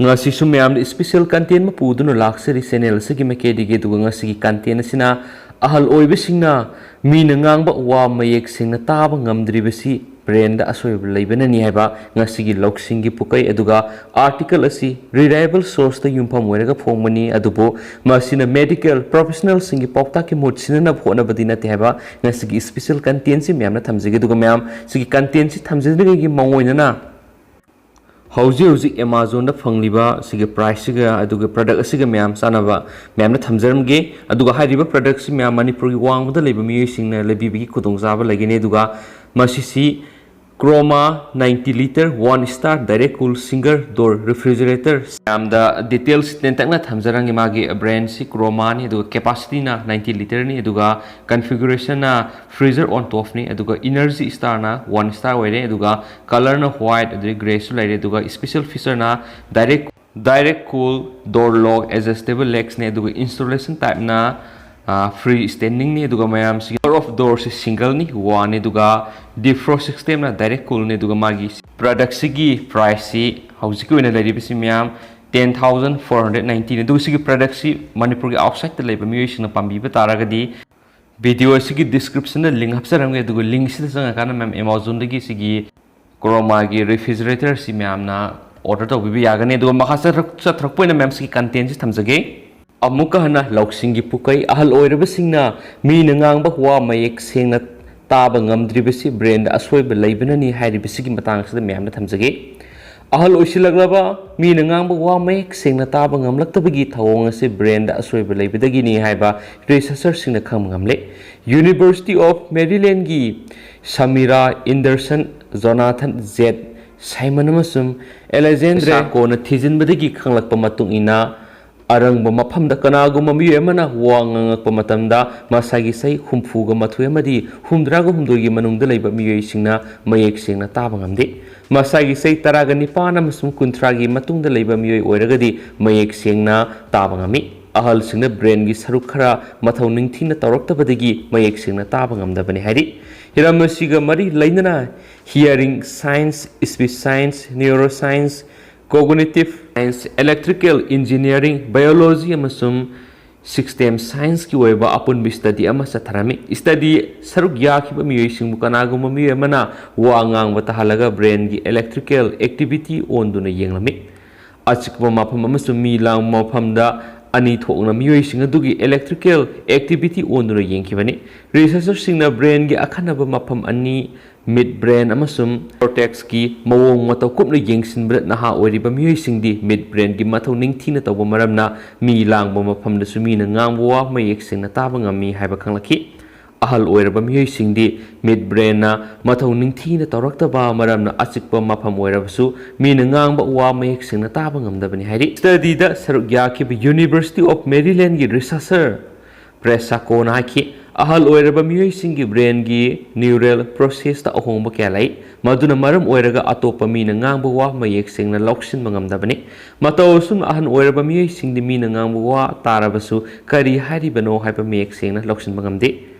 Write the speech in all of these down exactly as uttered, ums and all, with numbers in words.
ꯉꯁꯤꯁꯨ ꯃꯌꯥꯝꯗ special content ꯑꯃ ꯄꯨꯗꯨꯅ ꯂꯥꯛꯆꯔꯤ channel ꯑꯁꯤꯒꯤ ꯃꯥꯏꯀꯩꯗꯒꯤ꯫ ꯑꯗꯨꯒ ꯉꯁꯤꯒꯤ content ꯑꯁꯤꯅ ꯑꯍꯜ ꯑꯣꯏꯕꯁꯤꯡꯅ ꯃꯤꯅ ꯉꯥꯡꯕ ꯋꯥ ꯃꯌꯦꯛ ꯁꯦꯡꯅ ꯇꯥꯕ ꯉꯝꯗ꯭ꯔꯤꯕꯁꯤ brainꯗ ꯑꯁꯣꯏꯕ ꯂꯩꯕꯅꯅꯤ ꯍꯥꯏꯕ ꯉꯁꯤꯒꯤ ꯂꯧꯁꯤꯡꯒꯤ ꯄꯨꯀꯩ꯫ ꯑꯗꯨꯒ article ꯑꯁꯤ reliable sourceꯇ ꯌꯨꯝꯐꯝ ꯑꯣꯏꯔꯒ ꯐꯣꯡꯕꯅꯤ, ꯑꯗꯨꯕꯨ ꯃꯁꯤꯅ medical professionalꯁꯤꯡꯒꯤ ꯄꯥꯎꯇꯥꯛꯀꯤ ꯃꯍꯨꯠ ꯁꯤꯟꯅꯅꯕ ꯍꯣꯠꯅꯕꯗꯤ ꯅꯠꯇꯦ ꯍꯥꯏꯕ ꯉꯁꯤꯒꯤ special contentꯁꯤ ꯃꯌꯥꯝꯅ ꯊꯝꯖꯒꯦ꯫ ꯑꯗꯨꯒ ꯃꯌꯥꯝ ꯁꯤꯒꯤ contentꯁꯤ ꯊꯝꯖꯗ꯭ꯔꯤꯉꯩꯒꯤ ꯃꯥꯡꯑꯣꯏꯅꯅ ꯍꯧꯖꯤꯛ ꯍꯧꯖꯤꯛ Amazonꯗ ꯐꯪꯂꯤꯕ ꯁꯤꯒꯤ priceꯁꯤꯒ ꯑꯗꯨꯒ product ꯑꯁꯤꯒ ꯃꯌꯥꯝ ꯆꯥꯟꯅꯕ ꯃꯌꯥꯝꯅ ꯊꯝꯖꯔꯝꯒꯦ꯫ ꯑꯗꯨꯒ ꯍꯥꯏꯔꯤꯕ productꯁꯤ ꯃꯌꯥꯝ ꯃꯅꯤꯄꯨꯔꯒꯤ ꯋꯥꯡꯃꯗ ꯂꯩꯕ ꯃꯤꯑꯣꯏꯁꯤꯡꯅ ꯂꯩꯕꯤꯕꯒꯤ ꯈꯨꯗꯣꯡꯆꯥꯕ ꯂꯩꯒꯅꯤ꯫ ꯑꯗꯨꯒ ꯃꯁꯤꯁꯤ Croma ninety litre one star direct cool single door refrigerator꯫ ꯃꯌꯥꯝꯗ details ꯇꯦꯟꯇꯛꯅ ꯊꯝꯖꯔꯝꯒꯦ꯫ ꯃꯥꯒꯤ brandꯁꯤ Cromaꯅꯤ, ꯑꯗꯨꯒ capacityꯅ ninety litreꯅꯤ, ꯑꯗꯨꯒ configurationꯅ freezer on topꯅꯤ, ꯑꯗꯨꯒ Energy Starꯅ one star ꯑꯣꯏꯔꯦ, ꯑꯗꯨꯒ colorꯅ white ꯑꯗꯨꯗꯒꯤ greyꯁꯨ ꯂꯩꯔꯦ, ꯑꯗꯨꯒ special featureꯅ direct direct cool door lock adjustable legsꯅꯦ, ꯑꯗꯨꯒ installation typeꯅ free standingꯅꯤ, ꯑꯗꯨꯒ ꯃꯌꯥꯝꯁꯤ number of doorꯁꯤ singleꯅꯤ, oneꯅꯤ, ꯑꯗꯨꯒ defrost systemꯅ direct coolꯅꯤ꯫ ꯑꯗꯨꯒ ꯃꯥꯒꯤ productꯁꯤꯒꯤ priceꯁꯤ ꯍꯧꯖꯤꯛꯀꯤ ꯑꯣꯏꯅ ꯂꯩꯔꯤꯕꯁꯤ ꯃꯌꯥꯝ ten thousand four hundred ninetyꯅꯤ꯫ ꯑꯗꯨꯒ ꯁꯤꯒꯤ productꯁꯤ ꯃꯅꯤꯄꯨꯔꯒꯤ outsideꯇ ꯂꯩꯕ ꯃꯤꯑꯣꯏꯁꯤꯡꯅ ꯄꯥꯝꯕꯤꯕ ꯇꯥꯔꯒꯗꯤ video ꯑꯁꯤꯒꯤ descriptionꯗ link ꯍꯥꯞꯆꯔꯝꯒꯦ꯫ ꯑꯗꯨꯒ linkꯁꯤꯗ ꯆꯪꯉꯀꯥꯟꯗ ꯃꯌꯥꯝ Amazonꯗꯒꯤ ꯁꯤꯒꯤ Cromaꯒꯤ refrigeratorꯁꯤ ꯃꯌꯥꯝꯅ order ꯇꯧꯕꯤꯕ ꯌꯥꯒꯅꯤ꯫ ꯑꯗꯨꯒ ꯃꯈꯥ ꯆꯠꯊꯔꯛ-, ꯆꯠꯊꯔꯛꯄ ꯑꯣꯏꯅ ꯃꯌꯥꯝ ꯁꯤꯒꯤ contentꯁꯤ ꯊꯝꯖꯒꯦ꯫ ꯑꯃꯨꯛꯀ ꯍꯟꯅ ꯂꯧꯁꯤꯡꯒꯤ ꯄꯨꯀꯩ꯫ ꯑꯍꯜ ꯑꯣꯏꯔꯕꯁꯤꯡꯅ ꯃꯤꯅ ꯉꯥꯡꯕ ꯋꯥ ꯃꯌꯦꯛ ꯁꯦꯡꯅ ꯇꯥꯕ ꯉꯝꯗ꯭ꯔꯤꯕꯁꯤ brainꯗ ꯑꯁꯣꯏꯕ ꯂꯩꯕꯅꯅꯤ ꯍꯥꯏꯔꯤꯕꯁꯤꯒꯤ ꯃꯇꯥꯡꯁꯤꯗ ꯃꯌꯥꯝꯅ ꯊꯝꯖꯒꯦ꯫ ꯑꯍꯜ ꯑꯣꯏꯁꯤꯜꯂꯛꯂꯕ ꯃꯤꯅ ꯉꯥꯡꯕ ꯋꯥ ꯃꯌꯦꯛ ꯁꯦꯡꯅ ꯇꯥꯕ ꯉꯝꯂꯛꯇꯕꯒꯤ ꯊꯧꯑꯣꯡ ꯑꯁꯤ brainꯗ ꯑꯁꯣꯏꯕ ꯂꯩꯕꯗꯒꯤꯅꯤ ꯍꯥꯏꯕ researcherꯁꯤꯡꯅ ꯈꯪꯕ ꯉꯝꯂꯦ꯫ University of Marylandꯒꯤ Samira Anderson, Jonathan Z. Simon ꯑꯃꯁꯨꯡ Alexandre ꯄꯩꯁꯥ ꯀꯣꯟꯅ ꯊꯤꯖꯤꯟꯕꯗꯒꯤ ꯈꯪꯂꯛꯄ ꯃꯇꯨꯡ ꯏꯟꯅ, ꯑꯔꯪꯕ ꯃꯐꯝꯗ ꯀꯅꯥꯒꯨꯝꯕ ꯃꯤꯑꯣꯏ ꯑꯃꯅ ꯋꯥ ꯉꯥꯡꯂꯛꯄ ꯃꯇꯝꯗ ꯃꯁꯥꯒꯤ ꯆꯍꯤ ꯍꯨꯝꯐꯨꯒ ꯃꯥꯊꯣꯏ ꯑꯃꯗꯤ ꯍꯨꯝꯗ꯭ꯔꯥꯒ ꯍꯨꯝꯗꯣꯏꯒꯤ ꯃꯅꯨꯡꯗ ꯂꯩꯕ ꯃꯤꯑꯣꯏꯁꯤꯡꯅ ꯃꯌꯦꯛ ꯁꯦꯡꯅ ꯇꯥꯕ ꯉꯝꯗꯦ꯫ ꯃꯁꯥꯒꯤ ꯆꯍꯤ ꯇꯔꯥꯒ ꯅꯤꯄꯥꯟ ꯑꯃꯁꯨꯡ ꯀꯨꯟꯊ꯭ꯔꯥꯒꯤ ꯃꯇꯨꯡꯗ ꯂꯩꯕ ꯃꯤꯑꯣꯏ ꯑꯣꯏꯔꯒꯗꯤ ꯃꯌꯦꯛ ꯁꯦꯡꯅ ꯇꯥꯕ ꯉꯝꯃꯤ꯫ ꯑꯍꯜꯁꯤꯡꯅ brainꯒꯤ ꯁꯔꯨꯛ ꯈꯔ ꯃꯊꯧ ꯅꯤꯡꯊꯤꯅ ꯇꯧꯔꯛꯇꯕꯗꯒꯤ ꯃꯌꯦꯛ ꯁꯦꯡꯅ ꯇꯥꯕ ꯉꯝꯗꯕꯅꯤ ꯍꯥꯏꯔꯤ꯫ ꯍꯤꯔꯝ ꯑꯁꯤꯒ ꯃꯔꯤ ꯂꯩꯅꯅ hearing science, speech science, neuroscience, Cognitive Science, Electrical Engineering, Biology ꯑꯃꯁꯨꯡ System Scienceꯀꯤ ꯑꯣꯏꯕ ꯑꯄꯨꯟꯕ study ꯑꯃ ꯆꯠꯊꯔꯝꯃꯤ꯫ Study ꯁꯔꯨꯛ ꯌꯥꯈꯤꯕ ꯃꯤꯑꯣꯏꯁꯤꯡꯕꯨ ꯀꯅꯥꯒꯨꯝꯕ ꯃꯤꯑꯣꯏ ꯑꯃꯅ ꯋꯥ ꯉꯥꯡꯕ ꯇꯥꯍꯜꯂꯒ brainꯒꯤ electrical activity ꯑꯣꯟꯗꯨꯅ ꯌꯦꯡꯂꯝꯃꯤ꯫ ꯑꯆꯤꯛꯄ ꯃꯐꯝ ꯑꯃꯁꯨꯡ ꯃꯤ ꯂꯥꯡꯕ ꯃꯐꯝꯗ ꯑꯅꯤ ꯊꯣꯛꯅ ꯃꯤꯑꯣꯏꯁꯤꯡ ꯑꯗꯨꯒꯤ electrical activity ꯑꯣꯟꯗꯨꯅ ꯌꯦꯡꯈꯤꯕꯅꯤ꯫ Researcherꯁꯤꯡꯅ brainꯒꯤ ꯑꯈꯟꯅꯕ ꯃꯐꯝ ꯑꯅꯤ, midbrain ꯑꯃꯁꯨꯡ cortexꯀꯤ ꯃꯑꯣꯡ ꯃꯇꯧ ꯀꯨꯞꯅ ꯌꯦꯡꯁꯤꯟꯕꯗ ꯅꯍꯥ ꯑꯣꯏꯔꯤꯕ ꯃꯤꯑꯣꯏꯁꯤꯡꯗꯤ midbrainꯒꯤ ꯃꯊꯧ ꯅꯤꯡꯊꯤꯅ ꯇꯧꯕ ꯃꯔꯝꯅ ꯃꯤ ꯂꯥꯡꯕ ꯃꯐꯝꯗꯁꯨ ꯃꯤꯅ ꯉꯥꯡꯕ ꯋꯥ ꯃꯌꯦꯛ ꯁꯦꯡꯅ ꯇꯥꯕ ꯉꯝꯃꯤ ꯍꯥꯏꯕ ꯈꯪꯂꯛꯈꯤ꯫ ꯑꯍꯜ ꯑꯣꯏꯔꯕ ꯃꯤꯑꯣꯏꯁꯤꯡꯗꯤ midbrainꯅ ꯃꯊꯧ ꯅꯤꯡꯊꯤꯅ ꯇꯧꯔꯛꯇꯕ ꯃꯔꯝꯅ ꯑꯆꯤꯛꯄ ꯃꯐꯝ ꯑꯣꯏꯔꯕꯁꯨ ꯃꯤꯅ ꯉꯥꯡꯕ ꯋꯥ ꯃꯌꯦꯛ ꯁꯦꯡꯅ ꯇꯥꯕ ꯉꯝꯗꯕꯅꯤ ꯍꯥꯏꯔꯤ꯫ Studyꯗ ꯁꯔꯨꯛ ꯌꯥꯈꯤꯕ University of Marylandꯒꯤ researcher Press Sakonaꯅ ꯍꯥꯏꯈꯤ, ꯑꯍꯜ ꯑꯣꯏꯔꯕ ꯃꯤꯑꯣꯏꯁꯤꯡꯒꯤ brainꯒꯤ neural processꯇ ꯑꯍꯣꯡꯕ ꯀꯌꯥ ꯂꯩ, ꯃꯗꯨꯅ ꯃꯔꯝ ꯑꯣꯏꯔꯒ ꯑꯇꯣꯞꯄ ꯃꯤꯅ ꯉꯥꯡꯕ ꯋꯥ ꯃꯌꯦꯛ ꯁꯦꯡꯅ ꯂꯧꯁꯤꯟꯕ ꯉꯝꯗꯕꯅꯤ꯫ ꯃꯇꯧ ꯑꯁꯨꯝꯅ ꯑꯍꯜ ꯑꯣꯏꯔꯕ ꯃꯤꯑꯣꯏꯁꯤꯡꯗꯤ ꯃꯤꯅ ꯉꯥꯡꯕ ꯋꯥ ꯇꯥꯔꯕꯁꯨ ꯀꯔꯤ ꯍꯥꯏꯔꯤꯕꯅꯣ ꯍꯥꯏꯕ ꯃꯌꯦꯛ ꯁꯦꯡꯅ ꯂꯧꯁꯤꯟꯕ ꯉꯝꯗꯦ꯫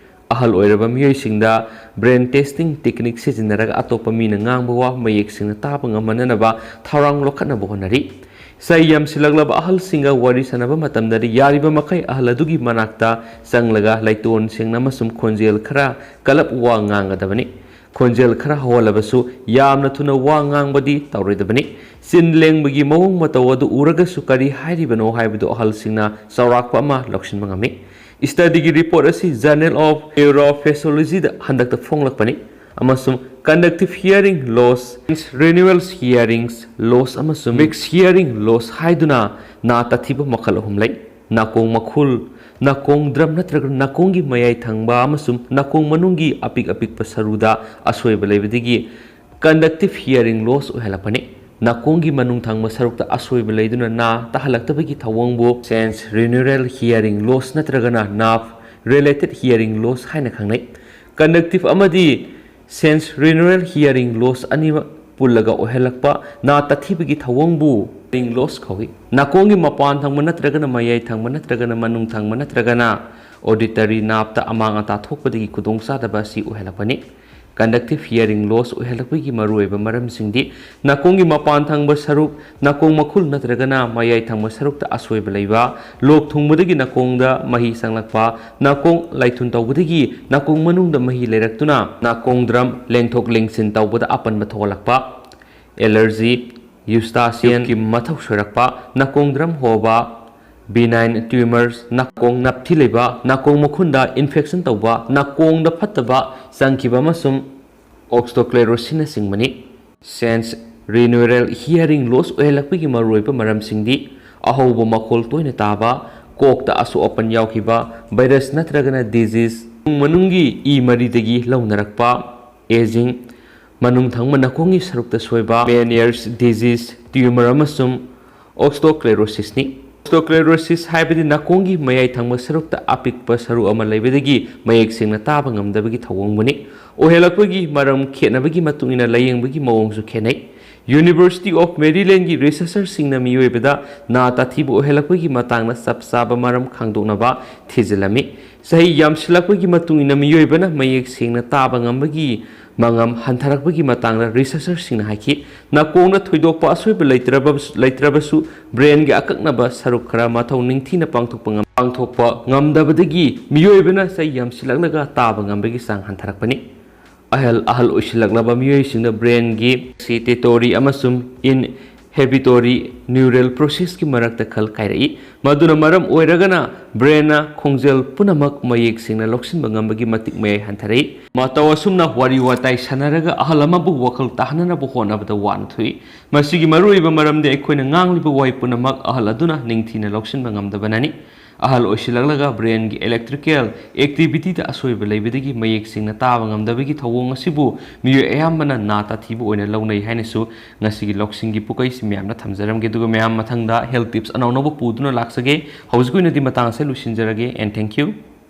ꯑꯍꯜ ꯑꯣꯏꯔꯕ ꯃꯤꯑꯣꯏꯁꯤꯡꯗ brain testing technique ꯁꯤꯖꯤꯟꯅꯔꯒ ꯑꯇꯣꯞꯄ ꯃꯤꯅ ꯉꯥꯡꯕ ꯋꯥ ꯃꯌꯦꯛ ꯁꯦꯡꯅ ꯇꯥꯕ ꯉꯝꯍꯟꯅꯅꯕ ꯊꯧꯔꯥꯡ ꯂꯧꯈꯠꯅꯕ ꯍꯣꯠꯅꯔꯤ꯫ ꯆꯍꯤ ꯌꯥꯝꯁꯤꯜꯂꯛꯂꯕ ꯑꯍꯜꯁꯤꯡꯒ ꯋꯥꯔꯤ ꯁꯥꯟꯅꯕ ꯃꯇꯝꯗꯗꯤ ꯌꯥꯔꯤꯕ ꯃꯈꯩ ꯑꯍꯜ ꯑꯗꯨꯒꯤ ꯃꯅꯥꯛꯇ ꯆꯪꯂꯒ ꯂꯩꯇꯣꯟ ꯁꯦꯡꯅ ꯑꯃꯁꯨꯡ ꯈꯣꯟꯖꯦꯜ ꯈꯔ ꯀꯜꯂꯞ ꯋꯥ ꯉꯥꯡꯒꯗꯕꯅꯤ꯫ ꯈꯣꯟꯖꯦꯜ ꯈꯔ ꯍꯧꯍꯜꯂꯕꯁꯨ ꯌꯥꯝꯅ ꯊꯨꯅ ꯋꯥ ꯉꯥꯡꯕꯗꯤ ꯇꯧꯔꯣꯏꯗꯕꯅꯤ꯫ ꯆꯤꯟ ꯂꯦꯡꯕꯒꯤ ꯃꯑꯣꯡ ꯃꯇꯧ ꯑꯗꯨ ꯎꯔꯒꯁꯨ ꯀꯔꯤ ꯍꯥꯏꯔꯤꯕꯅꯣ ꯍꯥꯏꯕꯗꯨ ꯑꯍꯜꯁꯤꯡꯅ ꯆꯥꯎꯔꯥꯛꯄ ꯑꯃ ꯂꯧꯁꯤꯟꯕ ꯉꯝꯃꯤ꯫ Studyꯒꯤ report ꯑꯁꯤ Journal of Neurophysiologyꯗ ꯍꯟꯗꯛꯇ ꯐꯣꯡꯂꯛꯄꯅꯤ, ꯑꯃꯁꯨꯡ conductive hearing loss, renewal hearing loss, ꯑꯃꯁꯨꯡ mixed hearing loss ꯍꯥꯏꯗꯨꯅ ꯅꯥ ꯇꯠꯊꯤꯕ ꯃꯈꯜ ꯑꯍꯨꯝ ꯂꯩ꯫ ꯅꯥꯀꯣꯡ ꯃꯈꯨꯜ, ꯅꯥꯀꯣꯡ drum ꯅꯠꯇ꯭ꯔꯒ ꯅꯥꯀꯣꯡꯒꯤ ꯃꯌꯥꯏ ꯊꯪꯕ ꯑꯃꯁꯨꯡ ꯅꯥꯀꯣꯡ ꯃꯅꯨꯡꯒꯤ ꯑꯄꯤꯛ ꯑꯄꯤꯛꯄ ꯁꯔꯨꯗ ꯑꯁꯣꯏꯕ ꯂꯩꯕꯗꯒꯤ conductive hearing loss ꯑꯣꯏꯍꯜꯂꯛꯄꯅꯤ꯫ ꯅꯥꯀꯣꯡꯒꯤ ꯃꯅꯨꯡ ꯊꯪꯕ ꯁꯔꯨꯛꯇ ꯑꯁꯣꯏꯕ ꯂꯩꯗꯨꯅ ꯅꯥ ꯇꯥꯍꯜꯂꯛꯇꯕꯒꯤ ꯊꯧꯑꯣꯡꯕꯨ sensorineural hearing loss ꯅꯠꯇ꯭ꯔꯒꯅ nerve related hearing loss ꯍꯥꯏꯅ ꯈꯪꯅꯩ꯫ Conductive ꯑꯃꯗꯤ sensorineural hearing loss ꯑꯅꯤꯃꯛ ꯄꯨꯜꯂꯒ ꯑꯣꯏꯍꯜꯂꯛꯄ ꯅꯥ ꯇꯠꯊꯤꯕꯒꯤ ꯊꯧꯑꯣꯡꯕꯨ hearing loss ꯀꯧꯏ꯫ ꯅꯥꯀꯣꯡꯒꯤ ꯃꯄꯥꯟ ꯊꯪꯕ ꯅꯠꯇ꯭ꯔꯒꯅ ꯃꯌꯥꯏ ꯊꯪꯕ ꯅꯠꯇ꯭ꯔꯒꯅ ꯃꯅꯨꯡ ꯊꯪꯕ ꯅꯠꯇ꯭ꯔꯒꯅ auditory nerveꯇ ꯑꯃꯥꯡ ꯑꯇꯥ ꯊꯣꯛꯄꯗꯒꯤ ꯈꯨꯗꯣꯡꯆꯥꯗꯕ ꯑꯁꯤ ꯑꯣꯏꯍꯜꯂꯛꯄꯅꯤ꯫ Conductive hearing loss ꯑꯣꯏꯍꯜꯂꯛꯄꯒꯤ ꯃꯔꯨꯑꯣꯏꯕ ꯃꯔꯝꯁꯤꯡꯗꯤ: ꯅꯥꯀꯣꯡꯒꯤ ꯃꯄꯥꯟ ꯊꯪꯕ ꯁꯔꯨꯛ, ꯅꯥꯀꯣꯡ ꯃꯈꯨꯜ ꯅꯠꯇ꯭ꯔꯒꯅ ꯃꯌꯥꯏ ꯊꯪꯕ ꯁꯔꯨꯛꯇ ꯑꯁꯣꯏꯕ ꯂꯩꯕ, ꯂꯣꯛ ꯊꯨꯡꯕꯗꯒꯤ ꯅꯥꯀꯣꯡꯗ ꯃꯍꯤ ꯆꯪꯂꯛꯄ, ꯅꯥꯀꯣꯡ ꯂꯥꯏꯊꯨꯟ ꯇꯧꯕꯗꯒꯤ ꯅꯥꯀꯣꯡ ꯃꯅꯨꯡꯗ ꯃꯍꯤ ꯂꯩꯔꯛꯇꯨꯅ ꯅꯥꯀꯣꯡ ꯗ꯭ꯔꯝ ꯂꯦꯡꯊꯣꯛ ꯂꯦꯡꯁꯤꯟ ꯇꯧꯕꯗ ꯑꯄꯟꯕ ꯊꯣꯛꯍꯜꯂꯛꯄ, allergy, eustachian ꯀꯤ ꯃꯊꯧ ꯁꯣꯏꯔꯛꯄ, ꯅꯥꯀꯣꯡ ꯗ꯭ꯔꯝ ꯍꯣꯕ, benign tumors, ꯅꯥꯀꯣꯡ ꯅꯞꯊꯤ ꯂꯩꯕ, ꯅꯥꯀꯣꯡ ꯃꯈꯨꯟꯗ infection ꯇꯧꯕ, ꯅꯥꯀꯣꯡꯗ ꯐꯠꯇꯕ ꯆꯪꯈꯤꯕ ꯑꯃꯁꯨꯡ otosclerosis ꯅꯆꯤꯡꯕꯅꯤ꯫ Sensorineural hearing loss ꯑꯣꯏꯍꯜꯂꯛꯄꯒꯤ ꯃꯔꯨꯑꯣꯏꯕ ꯃꯔꯝꯁꯤꯡꯗꯤ: ꯑꯍꯧꯕ ꯃꯈꯣꯜ ꯇꯣꯏꯅ ꯇꯥꯕ, ꯀꯣꯛꯇ ꯑꯁꯣꯛ ꯑꯄꯟ ꯌꯥꯎꯈꯤꯕ, virus ꯅꯠꯇ꯭ꯔꯒꯅ disease, ꯏꯃꯨꯡ ꯃꯅꯨꯡꯒꯤ ꯏ ꯃꯔꯤꯗꯒꯤ ꯂꯧꯅꯔꯛꯄ, aging, ꯃꯅꯨꯡ ꯊꯪꯕ ꯅꯥꯀꯣꯡꯒꯤ ꯁꯔꯨꯛꯇ ꯁꯣꯏꯕ, Meniere's disease, tumor ꯑꯃꯁꯨꯡ otosclerosis ꯅꯤ꯫ Otosclerosis ꯍꯥꯏꯕꯗꯤ ꯅꯥꯀꯣꯡꯒꯤ ꯃꯌꯥꯏ ꯊꯪꯕ ꯁꯔꯨꯛꯇ ꯑꯄꯤꯛꯄ ꯁꯔꯨ ꯑꯃ ꯂꯩꯕꯗꯒꯤ ꯃꯌꯦꯛ ꯁꯦꯡꯅ ꯇꯥꯕ ꯉꯝꯗꯕꯒꯤ ꯊꯧꯑꯣꯡꯕꯨꯅꯤ꯫ ꯑꯣꯏꯍꯜꯂꯛꯄꯒꯤ ꯃꯔꯝ ꯈꯦꯠꯅꯕꯒꯤ ꯃꯇꯨꯡ ꯏꯟꯅ ꯂꯥꯌꯦꯡꯕꯒꯤ ꯃꯑꯣꯡꯁꯨ ꯈꯦꯠꯅꯩ꯫ University of Maryland ꯒꯤ researcher ꯁꯤꯡꯅ ꯃꯤꯑꯣꯏꯕꯗ ꯅꯥ ꯇꯥꯊꯤꯕ ꯑꯣꯏꯍꯜꯂꯛꯄꯒꯤ ꯃꯇꯥꯡꯗ ꯆꯞ ꯆꯥꯕ ꯃꯔꯝ ꯈꯪꯗꯣꯛꯅꯕ ꯊꯤꯖꯤꯜꯂꯝꯃꯤ꯫ ꯆꯍꯤ ꯌꯥꯝꯁꯤꯜꯂꯛꯄꯒꯤ ꯃꯇꯨꯡ ꯏꯟꯅ ꯃꯤꯑꯣꯏꯕꯅ ꯃꯌꯦꯛ ꯁꯦꯡꯅ ꯇꯥꯕ ꯉꯝꯕꯒꯤ ꯃꯉꯝ ꯍꯟꯊꯔꯛꯄꯒꯤ ꯃꯇꯥꯡꯗ researcher ꯁꯤꯡꯅ ꯍꯥꯏꯈꯤ꯫ ꯅꯥꯀꯣꯡꯗ ꯊꯣꯏꯗꯣꯛꯄ ꯑꯁꯣꯏꯕ ꯂꯩꯇ꯭ꯔꯕ-, ꯂꯩꯇ꯭ꯔꯕꯁꯨ, brain ꯒꯤ ꯑꯀꯛꯅꯕ ꯁꯔꯨꯛ ꯈꯔ ꯃꯊꯧ ꯅꯤꯡꯊꯤꯅ ꯄꯥꯡꯊꯣꯛꯄ ꯉꯝ-, ꯄꯥꯡꯊꯣꯛꯄ ꯉꯝꯗꯕꯗꯒꯤ ꯃꯤꯑꯣꯏꯕꯅ ꯆꯍꯤ ꯌꯥꯝꯁꯤꯜꯂꯛꯂꯒ ꯇꯥꯕ ꯉꯝꯕꯒꯤ ꯆꯥꯡ ꯍꯟꯊꯔꯛꯄꯅꯤ꯫ ꯑꯍꯜ, ꯑꯍꯜ ꯑꯣꯏꯁꯤꯜꯂꯛꯂꯕ ꯃꯤꯑꯣꯏꯁꯤꯡꯗ brain ꯒꯤ excitatory ꯑꯃꯁꯨꯡ inhibitory neural process ꯀꯤ ꯃꯔꯛꯇ ꯈꯜ ꯀꯥꯏꯔꯛꯏ, ꯃꯗꯨꯅ ꯃꯔꯝ ꯑꯣꯏꯔꯒꯅ brain ꯅ ꯈꯣꯡꯖꯦꯜ ꯄꯨꯝꯅꯃꯛ ꯃꯌꯦꯛ ꯁꯦꯡꯅ ꯂꯧꯁꯤꯟꯕ ꯉꯝꯕꯒꯤ ꯃꯇꯤꯛ ꯃꯌꯥꯏ ꯍꯟꯊꯔꯛꯏ꯫ ꯃꯇꯧ ꯑꯁꯨꯝꯅ ꯋꯥꯔꯤ ꯋꯥꯇꯥꯏ ꯁꯥꯟꯅꯔꯒ ꯑꯍꯜ ꯑꯃꯕꯨ ꯋꯥꯈꯜ ꯇꯥꯍꯟꯅꯅꯕ ꯍꯣꯠꯅꯕꯗ ꯋꯥꯅ ꯊꯣꯛꯏ꯫ ꯃꯁꯤꯒꯤ ꯃꯔꯨꯑꯣꯏꯕ ꯃꯔꯝꯗꯤ ꯑꯩꯈꯣꯏꯅ ꯉꯥꯡꯂꯤꯕ ꯋꯥꯍꯩ ꯄꯨꯝꯅꯃꯛ ꯑꯍꯜ ꯑꯗꯨꯅ ꯅꯤꯡꯊꯤꯅ ꯂꯧꯁꯤꯟꯕ ꯉꯝꯗꯕꯅꯅꯤ꯫ ꯑꯍꯜ ꯑꯣꯏꯁꯤꯜꯂꯛꯂꯒ brain ꯒꯤ electrical activity ꯗ ꯑꯁꯣꯏꯕ ꯂꯩꯕꯗꯒꯤ ꯃꯌꯦꯛ ꯁꯦꯡꯅ ꯇꯥꯕ ꯉꯝꯗꯕꯒꯤ ꯊꯧꯑꯣꯡ ꯑꯁꯤꯕꯨ ꯃꯤꯑꯣꯏ ꯑꯌꯥꯝꯕꯅ ꯅꯥ ꯇꯥꯊꯤꯕ ꯑꯣꯏꯅ ꯂꯧꯅꯩ ꯍꯥꯏꯅꯁꯨ ꯉꯁꯤꯒꯤ ꯂꯧꯁꯤꯡꯒꯤ ꯄꯨꯀꯩꯁꯤ ꯃꯌꯥꯝꯅ ꯊꯝꯖꯔꯝꯒꯦ꯫ ꯑꯗꯨꯒ ꯃꯌꯥꯝ ꯃꯊꯪꯗ health tips ꯑꯅꯧ ꯑꯅꯧꯕ ꯄꯨꯗꯨꯅ ꯂꯥꯛꯆꯒꯦ꯫ ꯍꯧꯖꯤꯛꯀꯤ ꯑꯣꯏꯅꯗꯤ ꯃꯇꯥꯡ ꯑꯁꯤꯗ ꯂꯣꯏꯁꯤꯟꯖꯔꯒꯦ, and thank you꯫